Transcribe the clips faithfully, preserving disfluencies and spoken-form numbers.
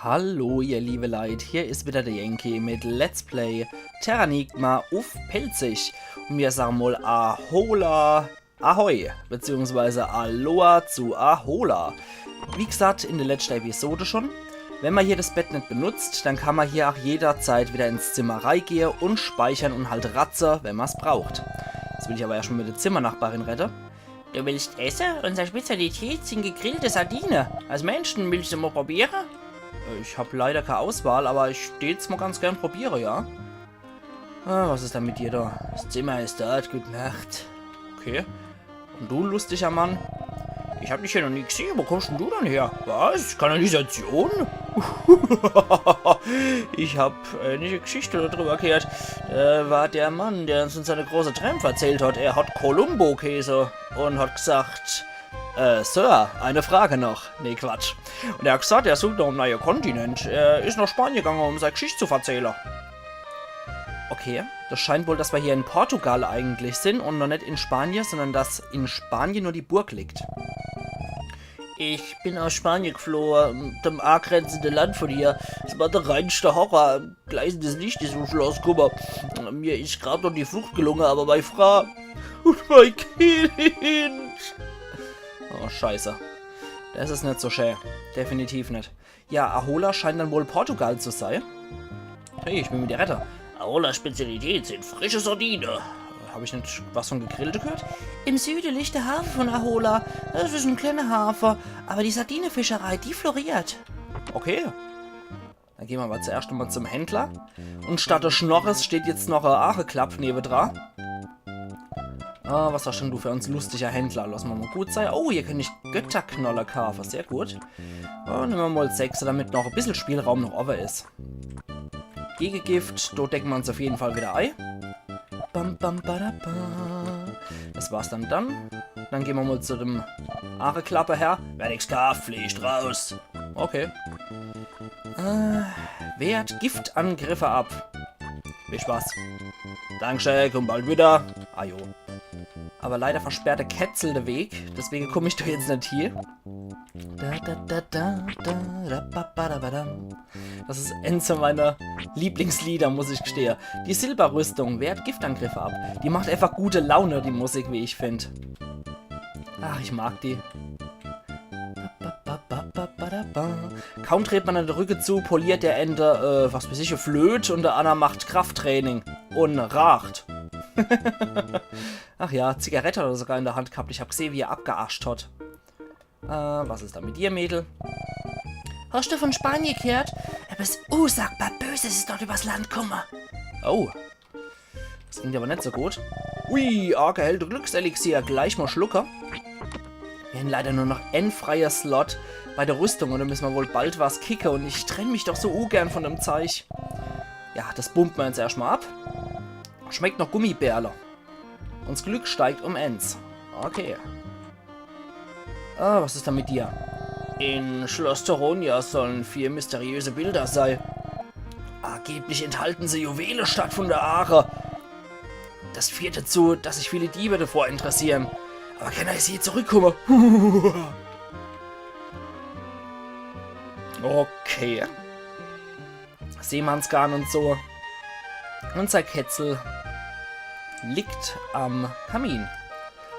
Hallo ihr liebe Leit, hier is wieder der Yankee mit Let's Play Terranigma uff Pälzisch. Un mir sage mol Ahola Ahoi, beziehungsweise Aloha zu Ahola. Wie gesagt in der letzten Episode schon, wenn ma hier das Bett net benutzt, dann kann ma hier auch jederzeit wieder ins Zimmer reigehe un speichern un halt ratze, wenn ma's braucht. Jetzt will ich aber erst mal mit der Zimmernachbarin redde. Du willst esse? Unsere Spezialität sind gegrillte Sardine. Was meinst du, willst du mal probiere? Äh, ich hab leider keine Auswahl, aber ich tät's mal ganz gern probiere, ja. Ah, was is dann mit dir da? Das Zimmer is dort, gute Nacht. Okay. Und du, lustiger Mann? Ich hab dich hier noch nie gesehen. Wo kommst denn du dann her? Was? Kanalisation? Ich hab, äh, ähnliche Geschichte darüber gehört. Äh, war der Mann, der uns seine große Träume verzählt hat. Er hat Columbo geheiße und hat gesagt, äh, Sir, eine Frage noch. Nee, Quatsch. Und er hat gesagt, er sucht noch einen neuen Kontinent. Er is nach Spanien gegangen, um seine Geschichte zu verzählen. Okay, das scheint wohl, dass wir hier in Portugal eigentlich sind und noch nicht in Spanien, sondern dass in Spanien nur die Burg liegt. Ich bin aus Spanien geflohen, dem angrenzenden Land von hier. Es war der reinste Horror. Gleißendes Licht is vom Schloss. Guck mal, mir is grad noch die Flucht gelungen, aber meine Frau und mein Kind. Oh, scheiße. Das is nicht so schön. Definitiv nicht. Ja, Ahola scheint dann wohl Portugal zu sein. Hey, ich bin wieder Retter. Aholas Spezialität sind frische Sardine. Hab ich nicht was von Gegrillte gehört? Im Süden liegt der Hafen von Ahola. Das is ein kleiner Hafen, aber die Sardinefischerei, die floriert. Okay. Dann gehen wir aber zuerst mal zum Händler. Und statt des Schnorres steht jetzt noch ein Aacheklapp nebendran. Ah, was hast denn du für uns, lustiger Händler? Lass mal, mal gut sein. Oh, hier kann ich Götterknolle kaufen. Sehr gut. Und nehmen wir mal sechs, damit noch ein bisschen Spielraum noch over is. Gegengift, da decken wir uns auf jeden Fall wieder ein. Bam, bam, ba, da, ba. Das war's dann dann. Dann gehen wir mal zu dem Aacheklappe her. Wer nix kauft, fliegt raus. Okay. Äh, wehrt Giftangriffe ab. Viel Spaß. Dankeschön, komm bald wieder. Ajo. Aber leider versperrt der Ketzel den Weg, deswegen komm ich da jetzt nicht hier. Da, da, da, da, da, da, ba, ba, da, ba, da. Das is eins meiner Lieblingslieder, muss ich gestehe. Die Silberrüstung wehrt Giftangriffe ab. Die macht einfach gute Laune, die Musik, wie ich find. Ach, ich mag die. Ba, ba, ba, ba, ba, ba, da, ba. Kaum dreht man den Rücken zu, poliert der eine, äh, was weiß ich, e Flöt und der andere macht Krafttraining und raucht. Ach ja, Zigarette hat er sogar in der Hand gehabt. Ich hab gesehen, wie er abgearscht hat. Äh, was is da mit dir, Mädel? Hast du von Spanien gehört? Etwas unsagbar Böses is dort übers Land gekommen. Oh. Das klingt aber nicht so gut. Ui, arg erhellte Glückselixier. Gleich mal schlucke. Wir haben leider nur noch ein freier Slot bei der Rüstung und da müssen wir wohl bald was kicke und ich trenn mich doch so ungern von dem Zeug. Ja, das pumpen wir jetzt erstmal ab. Schmeckt noch Gummibärle. Uns Glück steigt um eins. Okay. Ah, was is da mit dir? In Schloss Toronia sollen vier mysteriöse Bilder sei. Angeblich enthalten sie Juwele statt von der Aache. Das führt dazu, dass sich viele Diebe davor interessieren. Aber keiner is je zurückgekommen. Okay. Seemannsgarn und so. Unser Ketzel liegt am Kamin.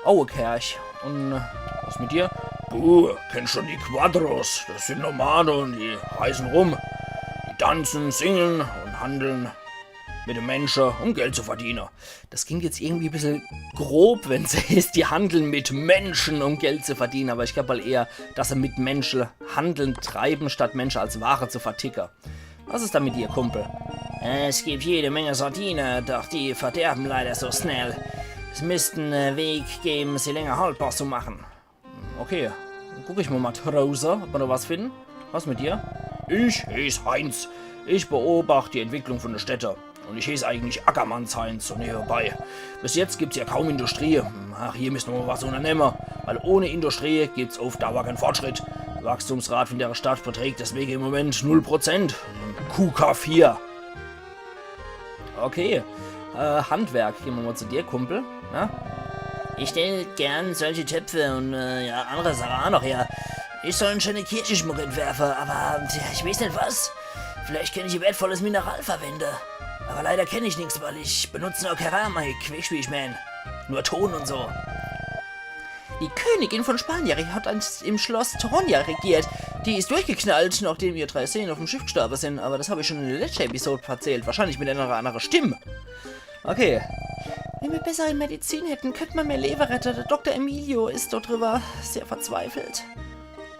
Oh, Kerch. Und was mit dir? Du kennst schon die Cuadros. Das sind Nomade und die reisen rum. Die tanzen, singen und handeln mit den Menschen, um Geld zu verdienen. Das klingt jetzt irgendwie e bissel grob, wenn's heißt, die handeln mit Menschen, um Geld zu verdienen. Aber ich glaub halt eher, dass sie mit Menschen Handeln treiben, statt Menschen als Ware zu verticken. Was is da mit dir, Kumpel? Es gibt jede Menge Sardine, doch die verderben leider so schnell. Es müsste en Weg geben, sie länger haltbar zu machen. Okay, dann guck ich mal, Matrose, ob wir da was finden. Was mit dir? Ich heiß Heinz. Ich beobachte die Entwicklung von der Stadt. Und ich heiß eigentlich Ackermanns Heinz, so nebenbei. Bis jetzt gibt's ja kaum Industrie. Ach, hier müssen wir mal was unternehmen. Weil ohne Industrie gibt's auf Dauer keinen Fortschritt. Die Wachstumsrate von der Stadt beträgt deswegen im Moment null Prozent. Q K vier. Okay. Äh, Handwerk. Gehen wir mal zu dir, Kumpel. Na? Ich stell gern solche Töpfe und, äh, ja, andere Sachen auch noch her. Ich soll e schöne Kircheschmuck entwerfe, aber, tja, ich weeß net was. Vielleicht kann ich e wertvolles Mineral verwende. Aber leider kenn ich nix, weil ich benutz nur Keramik, weesch, wie ich meen. Nur Ton und so. Die Königin von Spanien hat einst im Schloss Torronia regiert. Die is durchgeknallt, nachdem ihr drei Sehn uffm Schiff gestorbe sin. Aber das hab ich schon in der letschte Episode verzählt. Wahrscheinlich mit einer anderen Stimme. Okay. Wenn mir bessere Medizin hätten, könnt mer mir Lewe rette. Der Doktor Emilio is dort drüber sehr verzweifelt.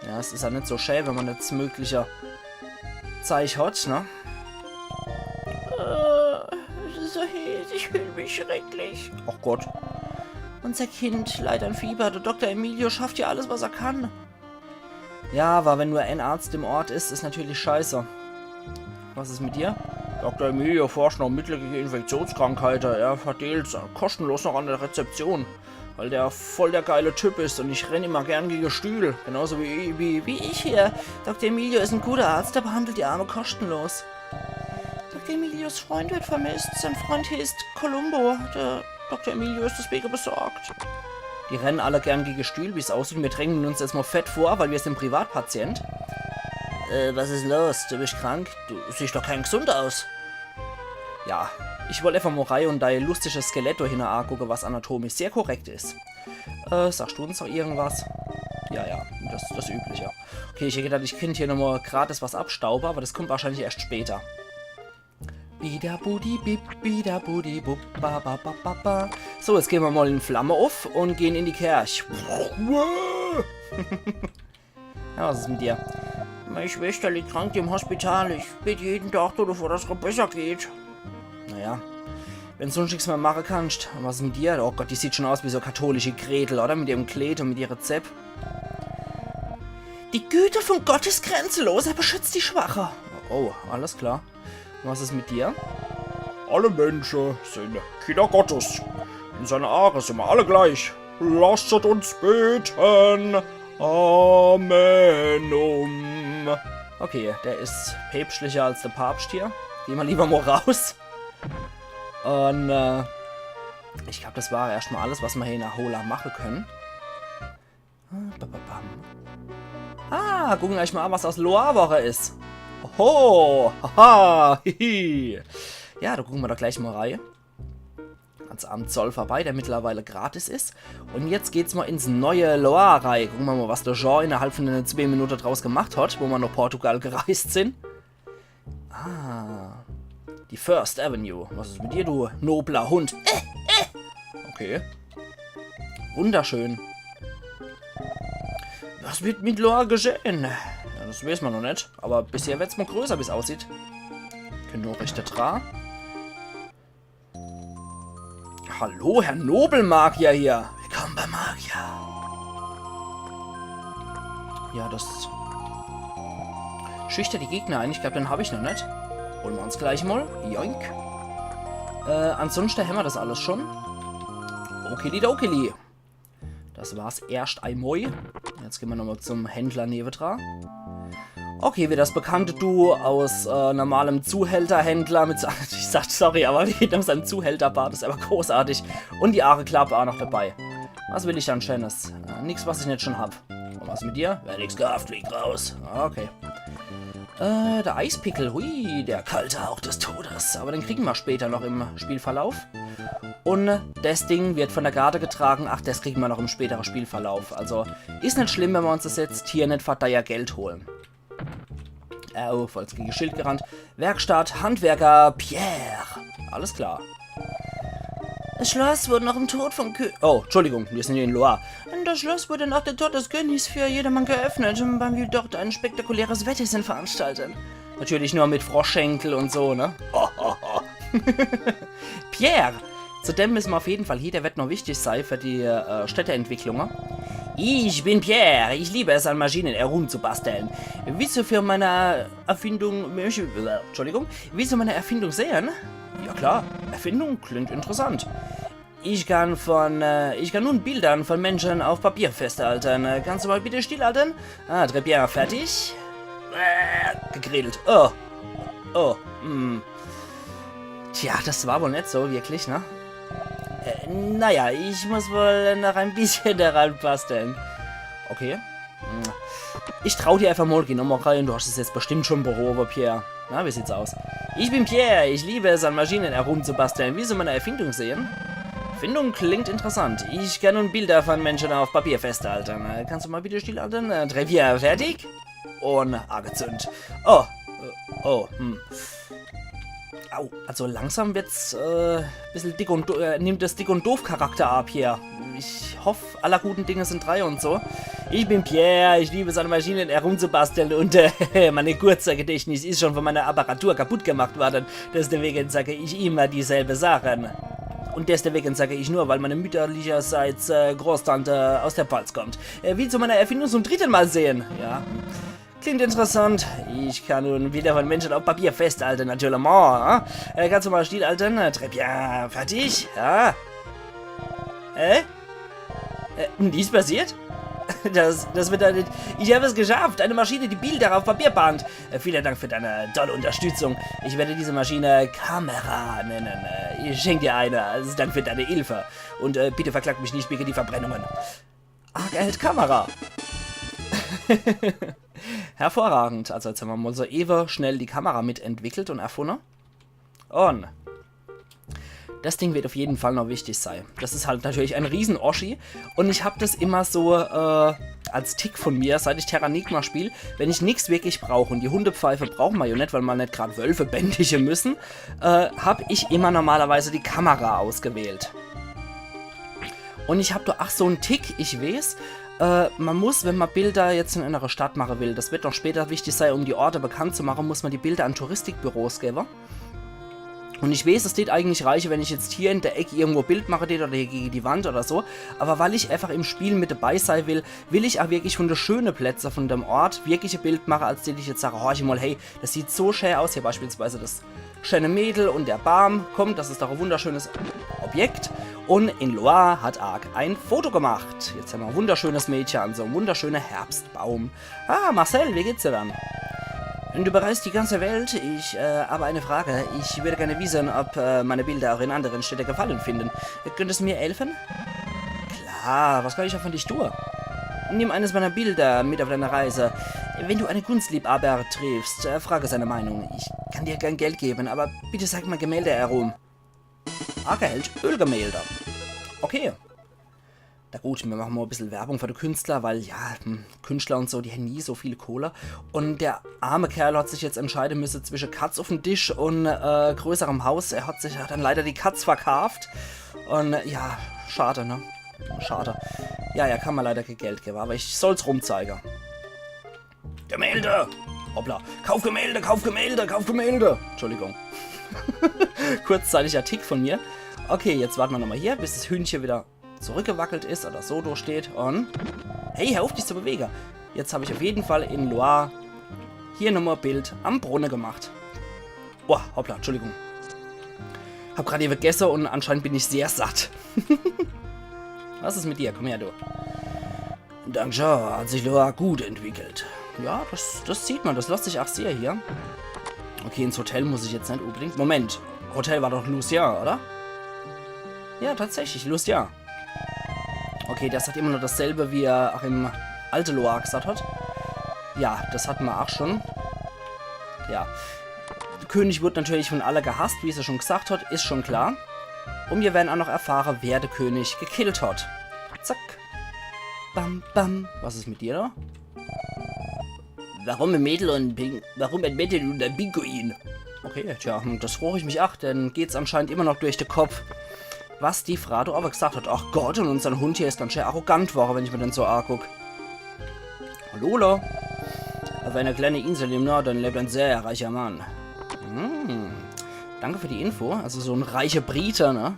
Ja, es is ja net so schää, wenn mer net das mögliche Zeich hat, ne? Äh, es is so heeß, ich fühl mich schrecklich. Ach Gott. Unser Kind leidt an Fieber. Der Doktor Emilio schafft ja alles, was er kann. Ja, aber wenn nur ein Arzt im Ort is, is natürlich scheiße. Was is mit dir? Doktor Emilio forscht noch Mittel gegen Infektionskrankheiten. Er verdeelt's kostenlos noch an der Rezeption, weil der voll der geile Typ is und ich renn immer gern gegen Stühl. Genauso wie, wie, wie ich hier. Doktor Emilio is en guter Arzt, der behandelt die Arme kostenlos. Doktor Emilios Freund wird vermisst. Sein Freund heißt Columbo. Der Doktor Emilio is deswege besorgt. Die rennen alle gern gegen Stühl, wie's aussieht. Wir drängen uns jetzt mal fett vor, weil wir sind Privatpatient. Äh, was is los? Du bist krank? Du siehst doch kein gesund aus. Ja, ich wollt einfach mal rein und dei lustiges Skelett do hinne angucke, was anatomisch sehr korrekt is. Äh, sagst du uns noch irgendwas? Ja, ja, das, das Übliche. Okay, ich hätt gedacht, ich könnt hier nochmal gratis was abstaube, aber das kommt wahrscheinlich erst später. Bida budi bip, bida budi bup, ba ba ba ba ba. So, jetzt gehen wir mal in Flamme auf und gehen in die Kerch. Ja, was is mit dir? Meine Schwester liegt krank im Hospital. Ich bet jeden Tag dafür, dass es ihr besser geht. Naja, wenn du sonst nix mehr machen kannst. Und was is mit dir? Oh Gott, die sieht schon aus wie so katholische Gretel, oder? Mit ihrem Kleid und mit ihrer Zepp. Die Güte von Gott ist grenzenlos, er beschützt die Schwache. Oh, alles klar. Was is mit dir? Alle Menschen sind Kinder Gottes. In seine Augen sind wir alle gleich. Lasst uns beten. Amen. Um. Okay, der is päpstlicher als der Papst hier. Gehen wir lieber mal raus. Und äh, ich glaub, das war erstmal alles, was wir hier in Ahola machen können. Ba, ba, bam. Ah, gucken wir gleich mal an, was aus Loire-Woche is. Ho, haha, hihi. Ja, da gucken wir doch gleich mal rein. Ans Amt Zoll vorbei, der mittlerweile gratis is. Und jetzt geht's mal ins neue Loire rein. Gucken wir mal, was der Jean innerhalb von den zwei Minuten draus gemacht hat, wo wir nach Portugal gereist sind. Ah, die First Avenue. Was is mit dir, du nobler Hund? Äh, äh. Okay. Wunderschön. Was wird mit Loire geschehen? Ja, das weiß man noch net. Aber bisher wird's mal größer, wie's aussieht. Können nur rechte Tra. Hallo, Herr Nobelmagier hier. Willkommen beim Magier. Ja, das schüchtert die Gegner ein. Ich glaub, den hab ich noch net. Holen wir uns gleich mal. Joink. Äh, ansonsten hämmer das alles schon. Okili dokili. Das war's erscht einmal. Jetzt gehen wir nochmal zum Händler nebedra. Okay, wieder das bekannte Duo aus äh, normalem Zuhälterhändler mit so, ich sag sorry, aber mit seinem Zuhälterbart is aber großartig. Und die Aareklappe auch noch dabei. Was will ich dann Schönes? Äh, nix, was ich net schon hab. Und was mit dir? Wer nix kauft, fliegt raus. Okay. Äh, der Eispickel, hui, der kalte Hauch des Todes. Aber den kriegen wir später noch im Spielverlauf. Und das Ding wird von der Garde getragen. Ach, das kriegen wir noch im späteren Spielverlauf. Also, is net schlimm, wenn wir uns das jetzt hier net für deier Geld holen. Oh, voll ins Schild gerannt. Werkstatt, Handwerker, Pierre. Alles klar. Das Schloss wurde nach dem Tod von Kö-, oh, Entschuldigung, wir sind hier in Loire. Das Schloss wurde nach dem Tod des Königs für jedermann geöffnet und man will dort ein spektakuläres Wettessen veranstalten. Natürlich nur mit Froschschenkel und so, ne? Pierre! Zu dem müssen wir auf jeden Fall hie, der wird noch wichtig sein für die äh, Städteentwicklung. Ich bin Pierre, ich liebe es, an Maschinen herumzubasteln. Willst du für meine Erfindung, Entschuldigung, willst du meine Erfindung sehen? Ja klar, Erfindung klingt interessant. Ich kann von, äh, ich kann nun Bildern von Menschen auf Papier festhalten. Äh, kannst du mal bitte stillhalten? Ah, très bien, fertig. Äh, gegrillt. Oh. Oh, hm. Tja, das war wohl net so wirklich, ne? Äh, naja, ich muss wohl noch ein bisschen daran basteln. Okay. Hm. Ich trau dir einfach mal, geh nochmal rein, du hast es jetzt bestimmt schon behoben, Pierre. Na, wie sieht's aus? Ich bin Pierre, ich liebe es, an Maschinen herumzubasteln. Willst du meine Erfindung sehen? Erfindung klingt interessant. Ich kann nun Bilder von Menschen auf Papier festhalten. Äh, kannst du mal bitte stillhalten? Äh, Trevier, fertig? Und angezündet. Oh, äh, oh, hm. Au, also langsam wird's äh, bissel dick und do- äh, nimmt das dick und doof Charakter ab hier. Ich hoff, aller guten Dinge sind drei und so. Ich bin Pierre, ich liebe es, an Maschinen herumzubasteln und äh, mein Kurzzeitgedächtnis ist schon von meiner Apparatur kaputt gemacht worden. Deswegen sage ich immer dieselbe Sachen. Und deswegen sage ich nur, weil meine mütterlicherseits äh, Großtante aus der Pfalz kommt. Äh, wie zu meiner Erfindung zum dritten Mal sehen. Ja. Klingt interessant. Ich kann nun Bilder von Menschen auf Papier festhalten, natürlich. Äh, kannst du mal stillhalten? Äh, Trevier, fertig? Ja. Hä? Äh, nichts passiert? Das, das wird da nicht. Ich habe es geschafft. Eine Maschine, die Bilder auf Papier bahnt. Äh, vielen Dank für deine tolle Unterstützung. Ich werde diese Maschine Kamera nennen. Äh, ich schenke dir eine. Als Dank für deine Hilfe. Und äh, bitte verklag mich nicht wegen die Verbrennungen. Ark erhält Kamera. Hervorragend. Also jetzt haben wir mal so ewe schnell die Kamera mitentwickelt und erfunden. Und das Ding wird auf jeden Fall noch wichtig sein. Das ist halt natürlich ein Riesen-Oschi. Und ich hab das immer so äh, als Tick von mir, seit ich Terranigma spiel, wenn ich nix wirklich brauche, und die Hundepfeife brauchen wir ja nicht, weil wir nicht gerade Wölfe bändigen müssen, äh, hab ich immer normalerweise die Kamera ausgewählt. Und ich hab da ach so en Tick, ich weiß, äh, man muss, wenn man Bilder jetzt in einer Stadt machen will, das wird noch später wichtig sein, um die Orte bekannt zu machen, muss man die Bilder an Touristikbüros geben. Und ich weiß, es tät eigentlich reichen, wenn ich jetzt hier in der Ecke irgendwo ein Bild machen tät oder hier gegen die Wand oder so. Aber weil ich einfach im Spiel mit dabei sein will, will ich auch wirklich von den schönen Plätzen von dem Ort wirklich ein Bild machen, als tät ich jetzt sage, horch mal, hey, das sieht so schön aus. Hier beispielsweise das schöne Mädel und der Baum. Komm, das ist doch ein wunderschönes Objekt. Und in Loire hat Ark ein Foto gemacht. Jetzt haben wir ein wunderschönes Mädchen an so einem wunderschönen Herbstbaum. Ah, Marcel, wie geht's dir dann? Du bereist die ganze Welt. Ich äh, habe eine Frage. Ich würde gerne wissen, ob äh, meine Bilder auch in anderen Städten Gefallen finden. Könntest du mir helfen? Klar, was kann ich da für dich tun? Nimm eines meiner Bilder mit auf deine Reise. Wenn du einen Kunstliebhaber triffst, äh, frage seine Meinung. Ich kann dir gern Geld geben, aber bitte zeig mein Gemälde herum. Ark erhält Ölgemälde. Okay. Na gut, wir machen mal ein bisschen Werbung für die Künstler, weil ja, hm, Künstler und so, die haben nie so viel Kohle. Und der arme Kerl hat sich jetzt entscheiden müssen zwischen Katz auf dem Tisch und äh, größerem Haus. Er hat sich hat dann leider die Katz verkauft. Und äh, ja, schade, ne? Schade. Ja, ja, kann man leider kein Geld geben, aber ich soll's rumzeigen. Gemälde! Hoppla. Kauf Gemälde, kauf Gemälde, kauf Gemälde! Entschuldigung. Kurzzeitiger Tick von mir. Okay, jetzt warten wir nochmal hier, bis das Hühnchen wieder zurückgewackelt ist oder so durchsteht. Und hey, hör auf, dich zu bewegen. Jetzt habe ich auf jeden Fall in Loire hier nochmal ein Bild am Brunnen gemacht. Boah, hoppla, Entschuldigung. Hab gerade vergessen und anscheinend bin ich sehr satt. Was ist mit dir? Komm her, du. Danke, hat sich Loire gut entwickelt. Ja, das, das sieht man, das lässt sich auch sehen hier. Okay, ins Hotel muss ich jetzt nicht unbedingt. Moment, Hotel war doch Lucien, oder? Ja, tatsächlich, Lucien. Okay, der sagt immer noch dasselbe, wie er auch im alte Loire gesagt hat. Ja, das hatten wir auch schon. Ja. Der König wird natürlich von alle gehasst, wie sie schon gesagt hat, ist schon klar. Und wir werden auch noch erfahren, wer der König gekillt hat. Zack. Bam, bam. Was ist mit dir da? Warum ein Mädel und ein Ping warum ein Mädel und ein Pinguin? Okay, tja, hm, das frage ich mich auch, denn geht's anscheinend immer noch durch den Kopf, was die Frau da aber gesagt hat. Ach Gott, und unser Hund hier ist ganz schön arrogant geworden, wenn ich mir den so anguck. Lola. Auf einer kleinen Insel im Norden lebt ein sehr reicher Mann. Hm. Danke für die Info. Also so ein reicher Brite, ne?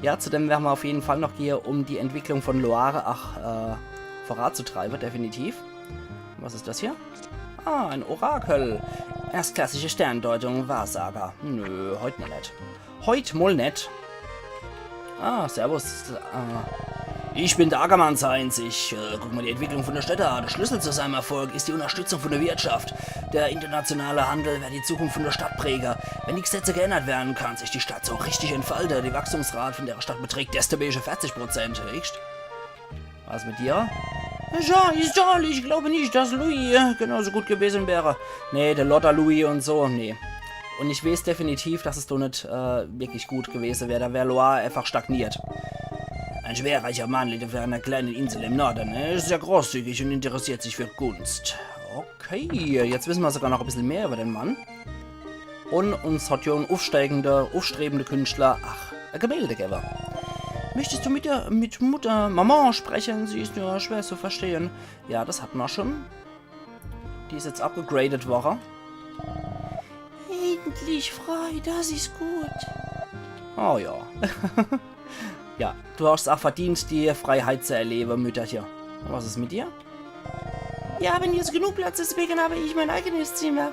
Ja, zu dem werden wir auf jeden Fall noch gehen, um die Entwicklung von Loire auch äh, voranzutreiben, definitiv. Was ist das hier? Ah, ein Orakel. Erstklassige Sterndeutung, Wahrsager. Nö, heut mal net. Heut mal net. Ah, servus. Ah. Ich bin der Ackermanns Heinz. Ich äh, guck mal die Entwicklung von der Stadt an. Der Schlüssel zu seinem Erfolg ist die Unterstützung von der Wirtschaft. Der internationale Handel wird die Zukunft von der Stadt prägen. Wenn die Gesetze geändert werden, kann sich die Stadt so richtig entfalten. Die Wachstumsrate von der Stadt beträgt desto mehr vierzig Prozent. Höchst. Was mit dir? Ja, is toll, ich glaube nicht, dass Louis äh, genauso gut gewesen wäre. Nee, der Lotter Louis und so, nee. Und ich weiß definitiv, dass es do net äh, wirklich gut gewesen wäre. Da wär Loire einfach stagniert. Ein schwerreicher Mann lebt auf einer kleinen Insel im Norden. Er ist sehr großzügig und interessiert sich für Kunst. Okay, jetzt wissen wir sogar noch ein bisschen mehr über den Mann. Und uns hat ja ein aufsteigender, aufstrebender Künstler, ach, ein Gemälde gegeben. Möchtest du mit der, mit Mutter, Maman sprechen? Sie ist nur schwer zu verstehen. Ja, das hatten wir schon. Die ist jetzt upgegradet worden. Endlich frei, das ist gut. Oh ja. Ja, du hast auch verdient, die Freiheit zu erleben, Mütterchen. Und was ist mit dir? Wir haben jetzt genug Platz, deswegen habe ich mein eigenes Zimmer.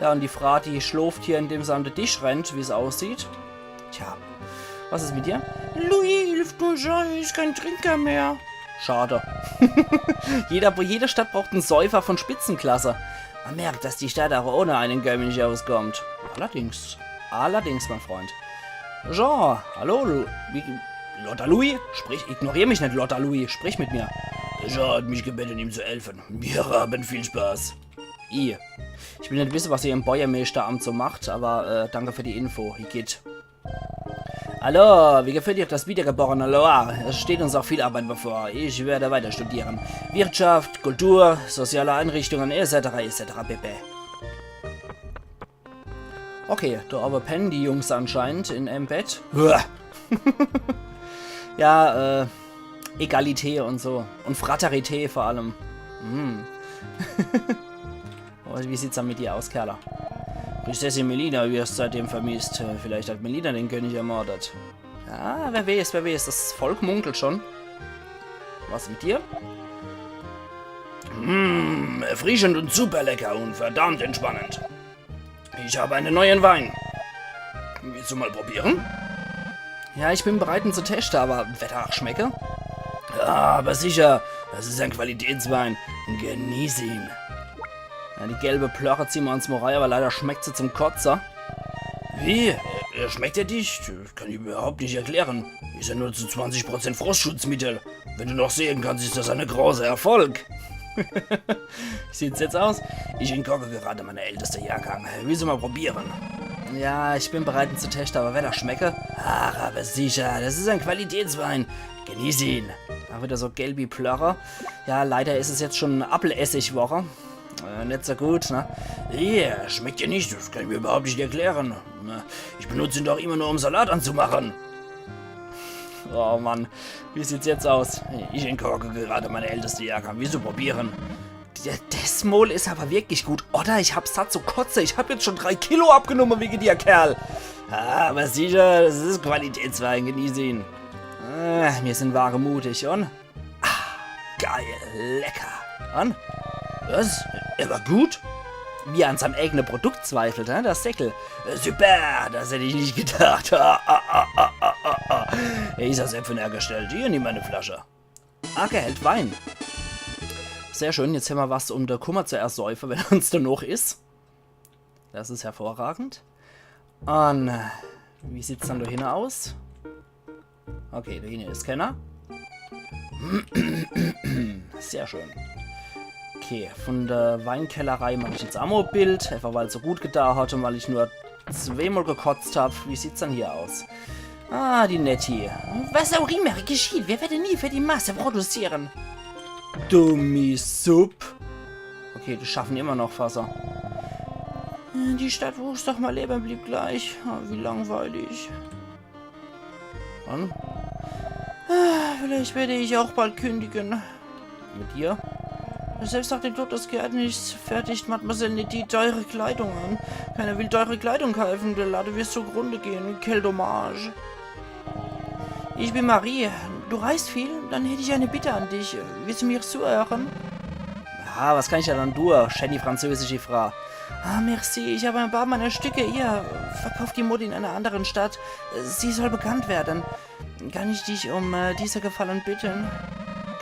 Ja, und die Frau, die schläft hier, indem sie an den Tisch rennt, wie es aussieht. Tja, was ist mit dir? Louis hilft uns, er ist kein Trinker mehr. Schade. Jeder, jede Stadt braucht einen Säufer von Spitzenklasse. Man merkt, dass die Stadt auch ohne einen Gönn nicht auskommt. Allerdings. Allerdings, mein Freund. Jean, hallo, Lu wie, Lotter Louis? Sprich, ignorier mich nicht, Lotter Louis. Sprich mit mir. Jean hat mich gebeten, ihm zu helfen. Wir haben viel Spaß. I. Ich will nicht wissen, was ihr im Bäuermeesteramt so macht, aber äh, danke für die Info. Igitt. Hallo, wie gefällt dir das Wiedergeborene Loire? Es steht uns auch viel Arbeit bevor. Ich werde weiter studieren. Wirtschaft, Kultur, soziale Einrichtungen, et cetera, et cetera pp. Okay, da aber pennen die Jungs anscheinend in einem Bett. Uah. Ja, äh, Egalité und so. Und Fraternité vor allem. Hm. Und wie sieht's dann mit dir aus, Kerle? Prinzessin Melina wird seitdem vermisst. Vielleicht hat Melina den König ermordet. Ja, wer weiß, wer weiß. Das Volk munkelt schon. Was mit dir? Hm, erfrischend und super lecker und verdammt entspannend. Ich habe einen neuen Wein. Willst du mal probieren? Ja, ich bin bereit, ihn zu testen, aber wird er auch schmecken? Ja, aber sicher. Das ist ein Qualitätswein. Genieß ihn. Ja, die gelbe Plörre ziehen wir uns mal rein, aber leider schmeckt sie zum Kotzen. Wie? Äh, schmeckt er dich? Das kann ich mir überhaupt nicht erklären. Ist ja nur zu zwanzig Prozent Frostschutzmittel. Wenn du noch sehen kannst, ist das ein großer Erfolg. Sieht's jetzt aus? Ich entkorke gerade meinen ältesten Jahrgang. Willst du mal probieren? Ja, ich bin bereit, ihn zu testen, aber wird er schmecken? Ach, aber sicher, das ist ein Qualitätswein. Genieß ihn. Auch wieder so gelb wie Plörre. Ja, leider ist es jetzt schon Appelessigwoche. Äh, nicht so gut, ne? Hier, schmeckt dir nicht, das kann ich mir überhaupt nicht erklären. Na, ich benutze ihn doch immer nur, um Salat anzumachen. Oh Mann, wie sieht's jetzt aus? Ich entkorke gerade meinen ältesten Jahrgang. Willst du probieren? Der Desmol ist aber wirklich gut. Oder ich hab satt zu kotze. Ich hab jetzt schon drei Kilo abgenommen wegen dir, Kerl. Ah, aber sicher, das ist Qualitätswein. Genieß ihn. Ah, mir sind Ware mutig. Und? Ah, geil. Lecker. Und? Was? Er war gut? Wie er an seinem eigenen Produkt zweifelt, hä? Der Säckel. Äh, super, das hätte ich nicht gedacht. Ah, ah, ah, ah, ah, ah. Er ist aus Äpfeln hergestellt. Hier, nimm meine Flasche. Acker hält Wein. Sehr schön, jetzt hämmer was, um de Kummer zu ersäufe, wenn uns do noch is. Das is hervorragend. Und äh, wie sieht's dann do hinne aus? Okay, do hinne is kenner. Sehr schön. Okay, von der Weinkellerei mach ich jetzt aa mol e Bild, einfach weil es so gut getan hat und weil ich nur zweemol gekotzt hab. Wie sieht's dann hier aus? Ah, die Nettie. Was auch immer geschieht, wir werden nie für die Masse produzieren. Dummi Supp. Okay, die schaffen immer noch Wasser. Die Stadt, wo ich doch mal leben blieb, gleich. Ah, wie langweilig. Dann? Ah, vielleicht werde ich auch bald kündigen. Mit dir? Selbst nach dem Tod des Gärtners fertigt Mademoiselle Nettie teure Kleidung an. Keiner will teure Kleidung kaufen, der Laden wird zugrunde gehen. Quel dommage. Ich bin Marie. Du reist viel? Dann hätte ich eine Bitte an dich. Willst du mir zuhören? Ja, was kann ich dann tun, schäni französische Frau? Ah, merci, ich habe ein paar meiner Stücke ihr. Verkauf die Mode in einer anderen Stadt. Sie soll bekannt werden. Kann ich dich um äh, diese Gefallen bitten?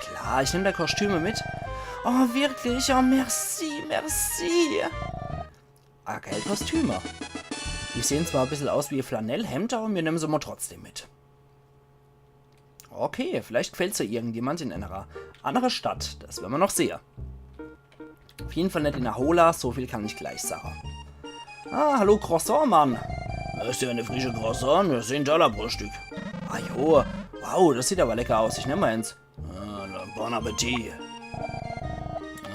Klar, ich nehm dei Kostüme mit. Oh, wirklich? Oh, merci, merci. Ah, geil, Kostüme. Die sehen zwar e bissel aus wie Flanellhemd, aber mir nehmen se mol trotzdem mit. Okay, vielleicht gefällt's ja irgendjemand in einer Annere Stadt, das wer mer noch sehe. Uff jeden Fall net in Ahola, so viel kann ich gleich sage. Ah, hallo Croissant, Mann. Is do e frische Croissant? Des sin Dollarbruststück. Ah jo, wow, das sieht awwer lecker aus. Ich nemm mol eens. Ah, bon Appetit.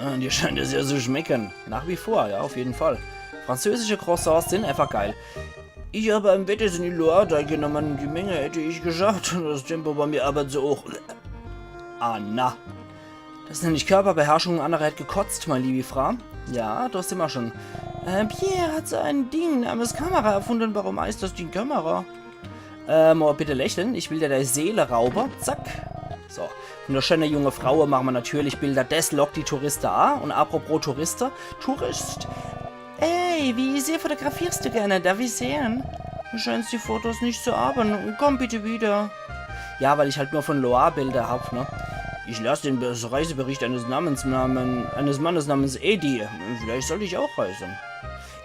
Ah, dir scheint es jo zu schmecke. Nach wie vor, ja, uff jeden Fall. Französische Croissants sin einfach geil. Ich hab am Wettkampf in die Loire teilgenomme. Die Menge hätt ich geschafft. Das Tempo bei mir awwer zu hoch. Ah, na. Das nenn ich Körperbeherrschung, annere hätt gekotzt, mei liewi Fraa. Ja, do simmer schun. Äh, Pierre hat so e Ding namens Kamera erfunde. Warum heißt das Ding Kamera? Äh, mol bitte lächle, ich will der dei Seele raube. Zack. So, vun de schäne junge Fraue mache mer natürlich Bilder. Des lockt die Touriste a. Un apropos Touriste, Tourist. Ey, wie sehr fotografierst du gerne? Darf ich sehen? Du scheinst die Fotos net zu habe. Komm bitte wieder. Ja, weil ich halt nur vun Loire Bilder hab, ne? Ich las den Be- Reisebericht eines Namens, Namen, eines Mannes namens Edi. Vielleicht sollt ich auch reise.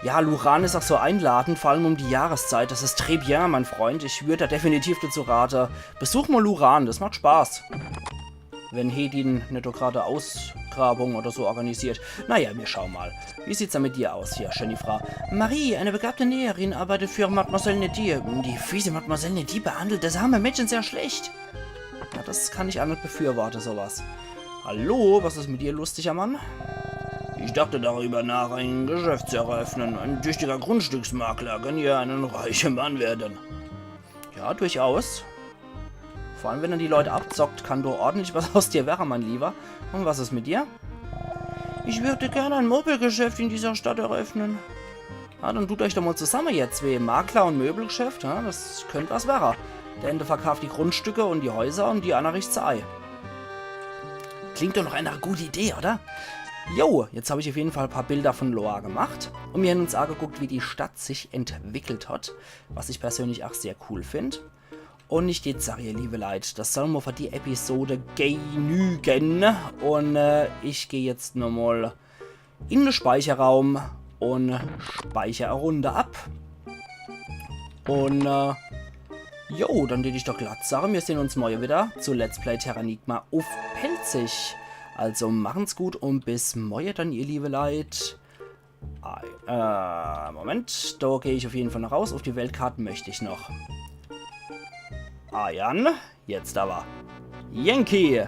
Ja, Luran is ach so einladend, vor allem um die Jahreszeit. Das is très bien, mein Freund. Ich würd da definitiv dazu rate, besuch mol Luran, das macht Spaß. Wenn Hedin net do grad Ausgrabung oder so organisiert. Naja, mir schaue mol. Wie sieht's dann mit dir aus hier, schäni Fraa? Marie, eine begabte Näherin, arbeitet für Mademoiselle Nedi. Die fiese Mademoiselle Nedi behandelt das arme Mädchen sehr schlecht. Na, das kann ich ach net befürworte, sowas. Hallo, was is mit dir, lustiger Mann? Ich dachte darüber nach, ein Geschäft zu eröffnen. Ein tüchtiger Grundstücksmakler kann hier ein reicher Mann werden. Ja, durchaus. Vor allem, wenn er die Leute abzockt, kann do ordentlich was aus dir werre, mein Lieber. Un was is mit dir? Ich würde gern ein Möbelgeschäft in dieser Stadt eröffnen. Na, dann tut euch doch mol zusamme, ihr zwee. Makler un Möbelgeschäft, ja, das könnt was werre. Der ääne verkaaft die Grundstücke un die Häuser un die anner richt se ei. Klingt doch noch e gute Idee, oder? Jo, jetzt hab ich uff jeden Fall e paar Bilder vun Loire gemacht un mir hän uns ageguckt, wie die Stadt sich entwickelt hat, was ich persönlich ach sehr cool find. Un ich deet sage, ihr liewe Leit, das soll mol für die Episode genüge. Un, äh, ich geh jetzt nochmol in de Speicherraum un speicher e Runde ab. Un, äh, jo, dann deet ich doch glatt sage, mir sehn uns morje wieder zu Let's Play Terranigma uff Pälzisch. Also machen's gut un bis morje dann, ihr liewe Leit. Ah, äh, Moment, do geh ich uff jeden Fall noch raus. Uff die Weltkart möcht ich noch. Ah, Jan, jetzt awwer. Yankee!